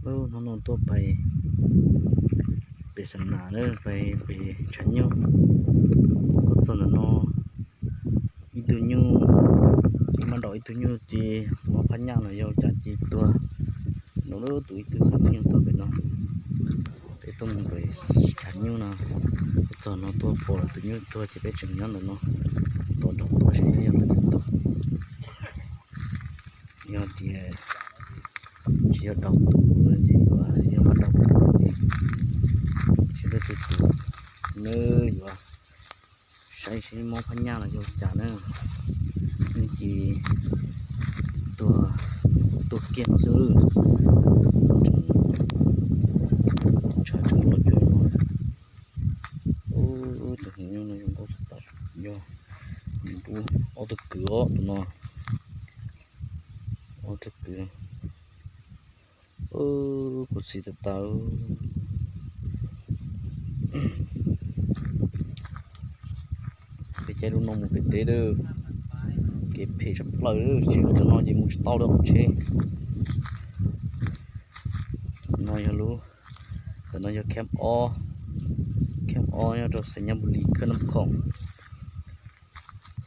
Hnub no tuaj pais pem Xab Nas na, pais pem tshav nyuj. Tuaj txog ntawm no, ib tug nyuj, mab daum ib tug nyuj ces mob phab nyaj los yog cas ces tuag. No lub tus ib tug nyuj tuag pem no. Peb tuaj mus pem tshav nyuj no, tuaj txog no tuaj pom lawv tus nyuj tuag ces peb tseem nyob ntawm no tos daus tuaj seb yog leej twg tua. Yog tias tsis yog daus tua ces yuav, yog mab daum tua ces tsis leej twg tua, nws yuav saib seb mob phab nyaj los yog cas na. Nws ces tuag, tuag kiag no xwb. Tshav tseem los cuag no. Tus heev nyuj no zoo nkauj tas, yog ob tug kwv os tus no, ob tug kwv. Khuv xim tas tas. Peb caij lub no mus pem teb lawm, kev phem tshaj plaws, tsis lub cov no ces mus tsis tau lawm qhov tsheb. No yog lub, ntawm no yog camp ob, camp ob nyob rau Xais Nyab Npus Lis khwb Nab Khoom.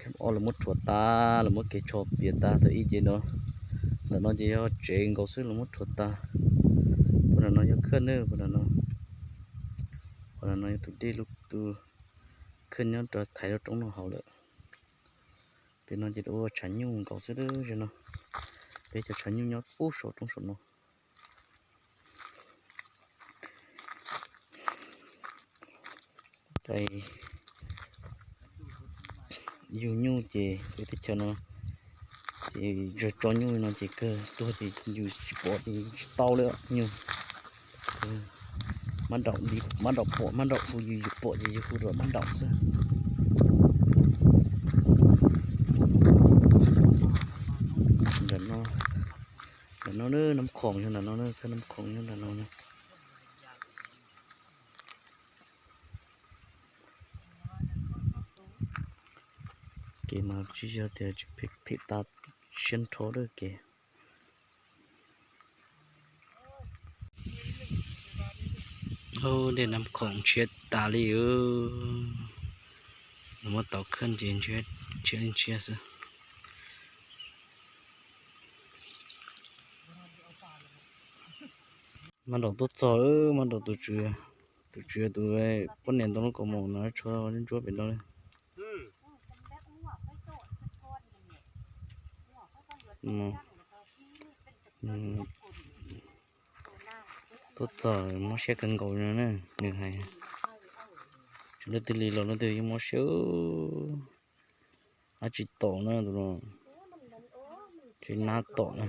Camp ob lawv muab rhuav tas, lawv muab kev tsho piam tas tau ib ce no. Ntawm no ces yog tsev nkaus xwb, lawv muab rhuav tas. Puag nram no yog khwb na, puag nram no, puag nram no yog tus dej lub tus khwb nyob rau thaiv lub roob no hauv lawm. Pem no ces ua tshav nyuj nkaus xwb ze no. Peb cov tshav nyuj nyob pub saum roob saum no. Yug nyuj ces peb teb chaws no ces tso nyuj no ces kawg tuag ces yus tsis pom ces tsis tau li nyuj. Mab daum, mab daum pom, mab daum hu yus, yus pom ces yus hu rau mab daum xwb. Ntawm no, ntawm no Nab Khoom yog ntawm no, Nab Khoom yog ntawm no. Kev mas tsis yog tias tsis phem tas, siab nrho lawm kev. Dej Nab Khoom ntshiab tas li. Nws muab tau khawb ces ntshiab li ntshiab xwb. Mab daum tuaj txog, mab daum tus tswv, tus tswv tus poj niam ntoo lub kaus mom no tshuav ntsuab pem no li. Tuaj txog mob siab kawg nkaus na, nws hais. Leej twg li los leej twg yeej mob siab. Dab tsi tom na tus no, tsis nab tom na.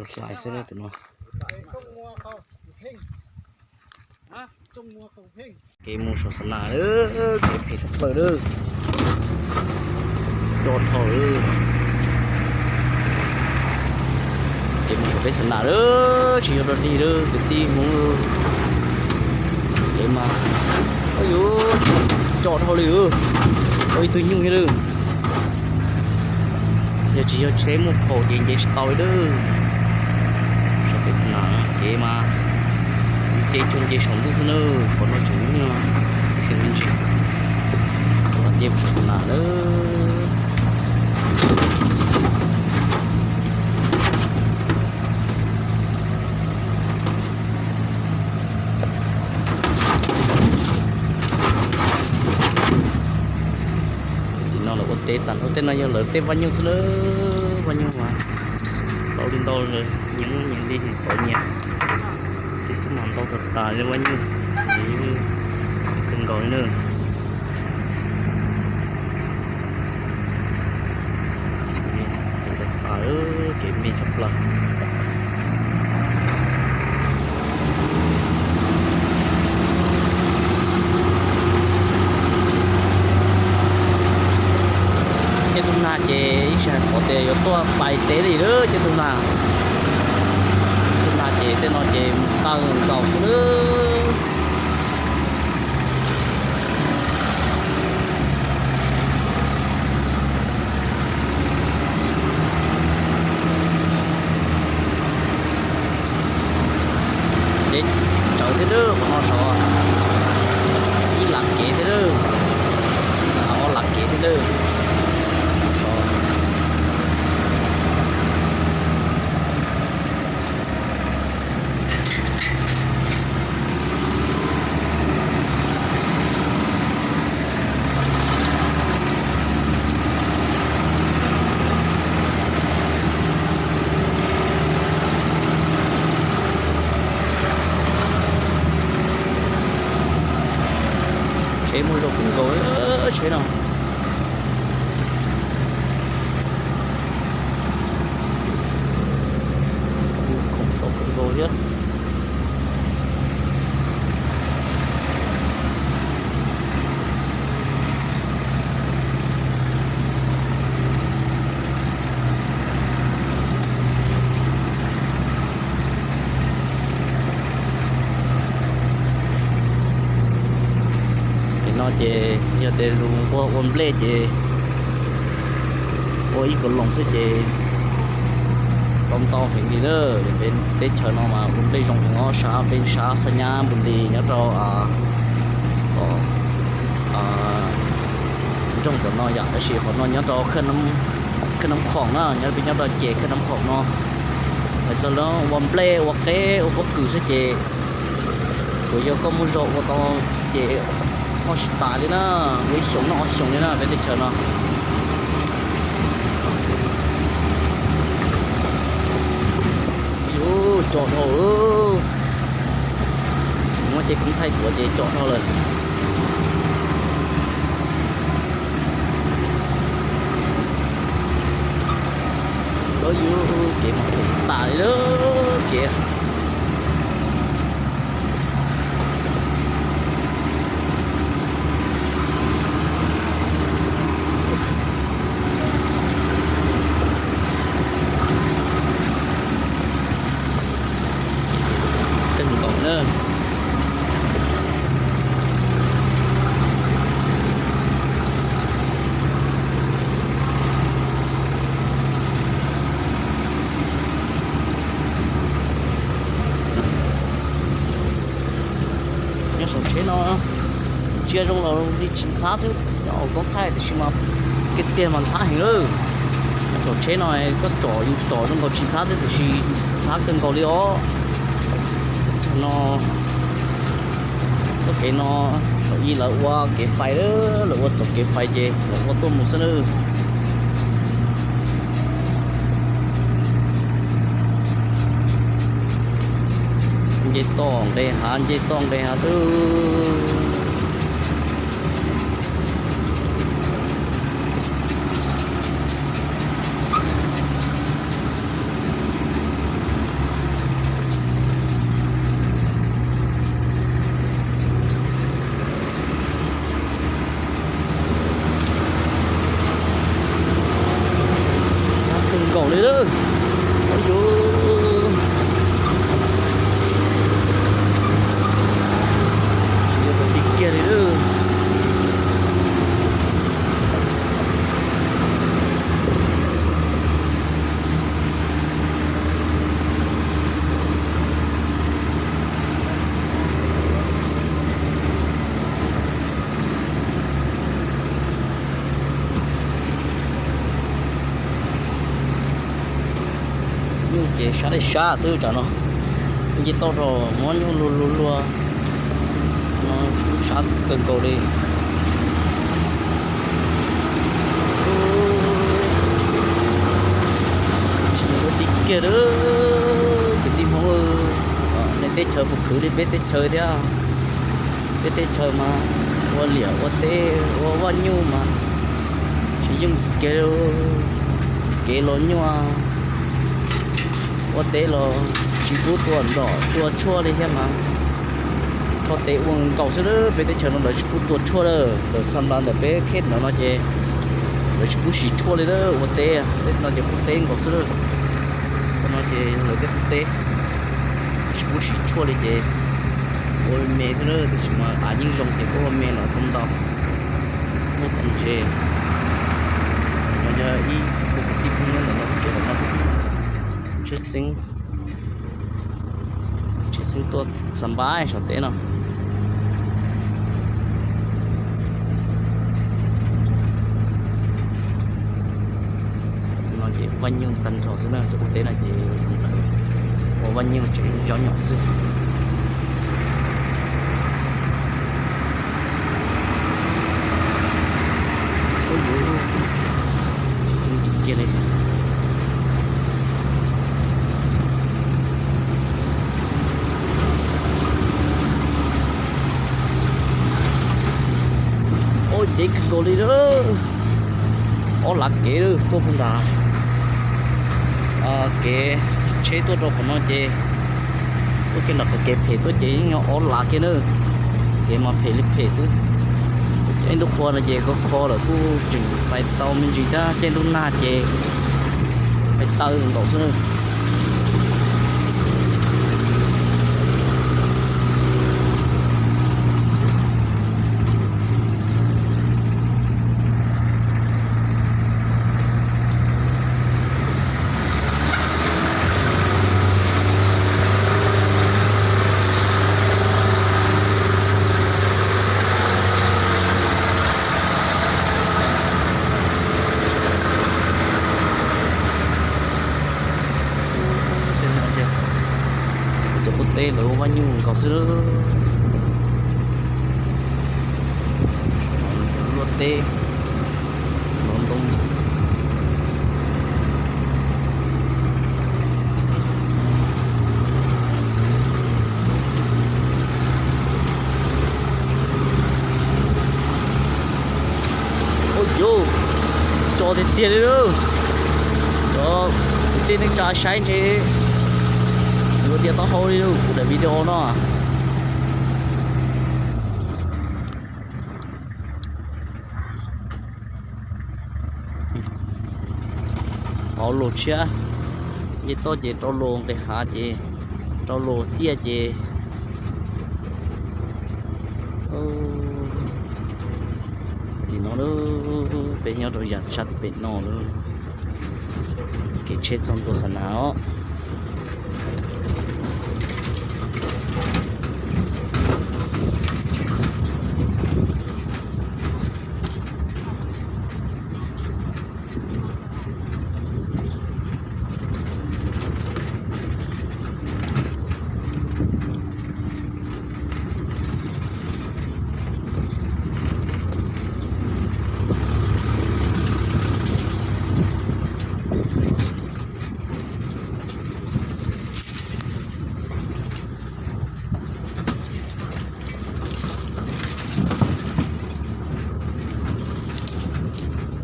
Hlais xwb tus no. Kev mus saum Xab Nas lawm, kev phem tshaj plaws lawm. Coj dhau lawm. Kev mus saum peb Xab Nas lawm, tsis yog dog dig lawm kwv tij Hmoob. Kev mas, yuav coj dhau li, ua ib tug nyuj thiab lawm. Yog tsis yog tsheb muaj phaum ces nce tsis tau li lawm. Saum peb Xab Nas kev mas nce cuag nce saum ntuj xwb na, qhov no tseem nyuaj me ntsis. Nce mus saum Xab Nas lawm. Tim no lawv ua teb tag nrho, tej no yog lawv tej vaj nyuj xwb na, vaj nyuj mas ntau li ntau, nyias muaj nyias li xov nyias, tej xwb mas ntau tag tas li vaj nyuj, kawg nkaus li na. Kev me tshaj plaws. Tej tug nag ces Ces ib sij hais qhov tias yuav tuaj pais teb li lawm ces tus nag, tus nag ces tej no ces mus taw nkaus xwb lawm. Ces tsawv thiab lawm qhov no sav, ib lam kev thiab lawm, ob lam kev thiab lawm. Tsheb muaj zog kawg nkaus tsheb no. Khoom tau kawg nkaus thiab. Ces no ces yog tias lus ua ua nplej ces ua ib kaus loos xwb ces tau ntau heev li na. Peb teb chaws no mas ua nplej zoo heev os, sab peb sab Xab Nyab Npus Lis nyob rau nroog tom no yom, tab sis qhov no nyob rau Khaj Nab Khoom na, nyob peb nyob rau ces Khaj Nab Khoom no. Hais txog lawv ua nplej ua qeb ua pob kws xwb ces tsuas yog koj muaj zog ua tau ces noj tsis tas li na, ua ib xyoos noj ob xyoos li na peb teb chaws no. Yuav co dhau, muab ces koob thaij tuav ces co dhau lawm. Lawv yus kev mas tas li lawm kev. Kawg nkaus na. Nyob saum tsheb no ntsia zoo los li tsis ntxhab xwb, nyob hauv koob thaij tiam sis mas kiag tiag mas ntxhab heev lawm. Nyob saum tsheb no koj tsom yus tsom zoo nkaus tsis ntxhab xwb tiam sis ntxhab kawg nkaus li os. No txoj kev no thaum ub lawv ua kev fais, lawv ua txoj kev fais ces lawv ua tuaj mus xwb na. Nce toj nqes hav, nce toj nqes hav xwb. Ntxhab kawg nkaus li lawm. Ua yuv, tsis yog tus tib kiag li lawm. Nyuj ces sab dej sab xwb tsam no. Nce toj rau muab nyuj luag luag luag no, sab kawg nkaus li. Tsis yog tus tib kiag li, kwv tij Hmoob, nej teb chaws puas khwv li peb teb chaws thiab? Peb teb chaws mas ua liam ua teb ua vaj nyuj mas tsis yeej kiag li. Kev los nyuaj, ua teb los tsis pub tua nrom tua tshuaj li thiab mas rho tes ua nkaus xwb. Peb teb chaws no lawv tsis pub tua tshuaj lawm, ntawm Xa Nplas ntawm peb khej ntawd no ces Lawv tsis pub siv tshuaj li na, ua teb, teb no ces pub teb nkaus xwb na. Teb no ces lawv teb pub teb, tsis pub siv tshuaj li ces ua me xwb na, tab sis mas av yeej zoo ces kuj ua me los tau ntau. Muaj qhov ntses, no yog ib tug kwv tij phooj ywg ntawm no tsev ntawm no, tsheb xeeb, tsheb xeeb tuaj xa npab saum teb no. No ces vaj nyuj tag nrho xwb na, cov ub teb no ces ua vaj nyuj tsev zov nyom xwb. Ub, kiag li. Ub, deb kawg nkaus li lawm. Ob lav kev tuaj puag nram kev tsheb tuaj rau qhov no ces tuaj kiag nram qhov kev phem tuaj ces yeej yog ob lav kiag na. Kev mas phem li phem xwb. Caij ntuj qhua no ces kho kho lawm kuj tseem pais tau me ntsis thiab, caij ntuj nag ces pais taw nkaus xwb. Cov ub teb lawv ua vaj nyuj nkaus xwb. Luaj teb, luaj ntoo. Ua yus, tso tiag tiag li lauj. Cov kwv tij neej tsa saib ntshe yuav diav taub hau li lauj kuv daim video no. Hauv los tshiab, nce toj ces rau los nqis hav ces rau los tiaj ces. Tim no peb nyob rau yav tshav pem no lawm, kev tsheb txog ntua Xab Nas os.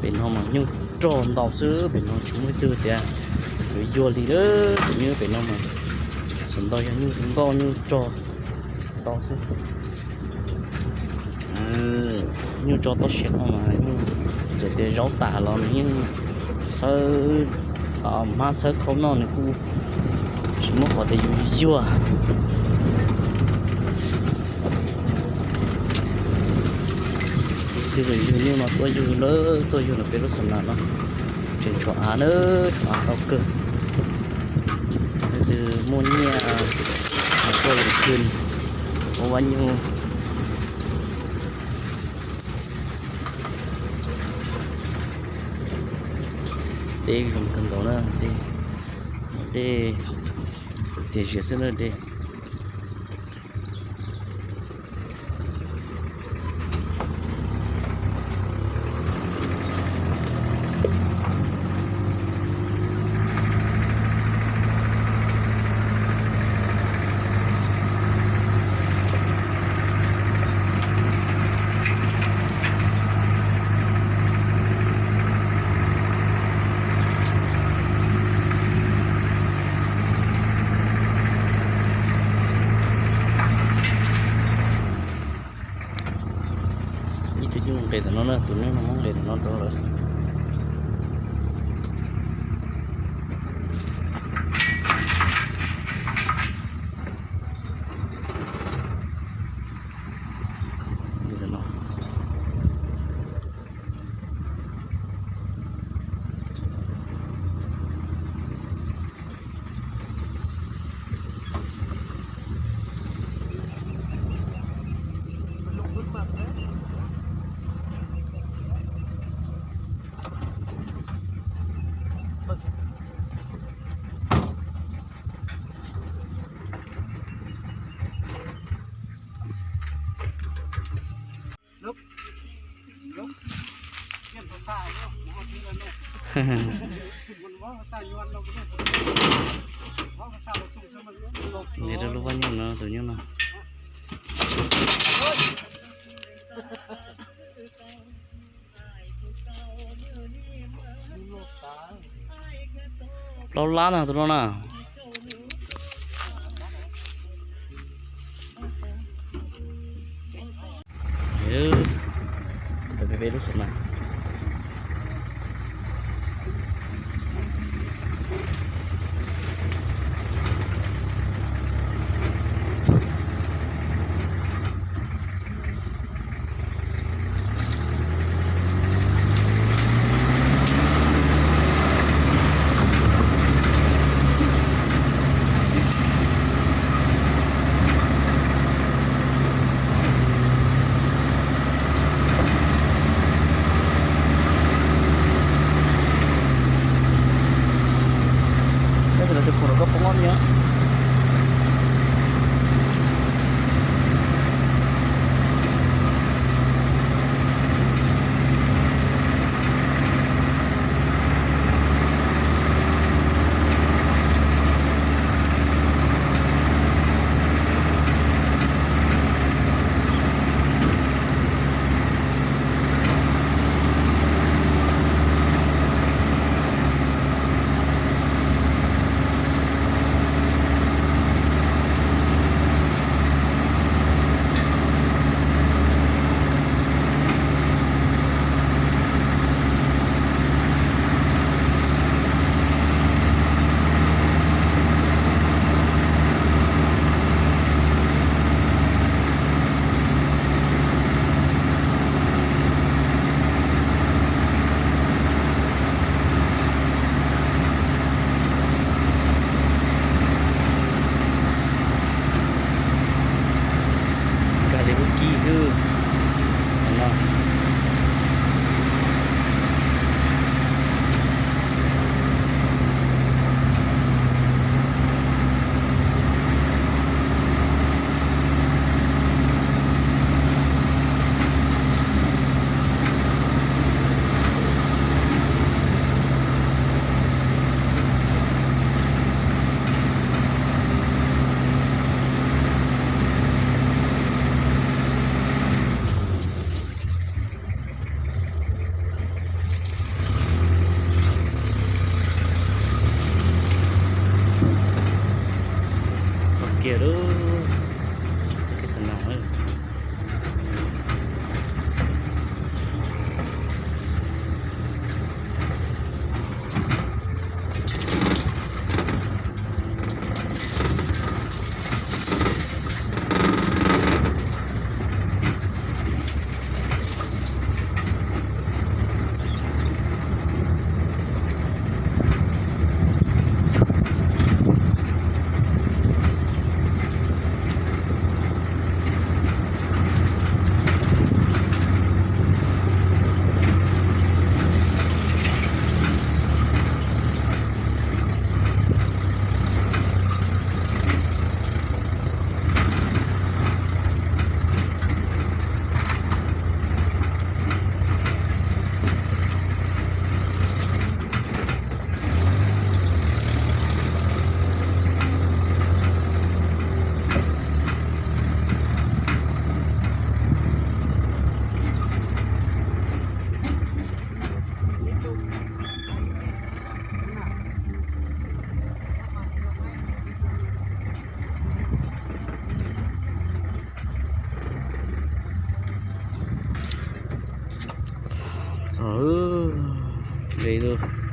Pem no mas nyuj rog ntau xwb, pem no tsis muaj ib tug tias yuav yuag li lawm. Nyuj pem no mas sawv ntau yog nyuj zoo nkauj nyuj rog ntau xwb. Nyuj tso toj siab no mas nyuj txawm tias zaub tas los nws yeej xawb, hmab xawb khau noj nws kuj tsis muaj qhov tias yus yuag. Tus yug nyuj no tuaj yug lawm, tuaj yug ntawm peb lub Xab Nas no, tseem tshuav av na, tshuav av tau kawg. Leej twg muaj nyiaj mas tuaj lwm tus ua vaj nyuj. Dej zoo kawg nkaus na, dej, dej txias zias xwb na dej. Ib tug nyuj nqis ntawm no na, tus nyuj no muab nqis ntawm no rau lawm. Nce rau lub vaj nyuj no, tus nyuj no. Plaub lab na tus no na. Peb lub xov na. Peb tus no tus khoom rau koj poob ob niag. Nkag li lub kib xwb no. Txog kiag lawm, txog kiag xav nas lawm. Txog, de tus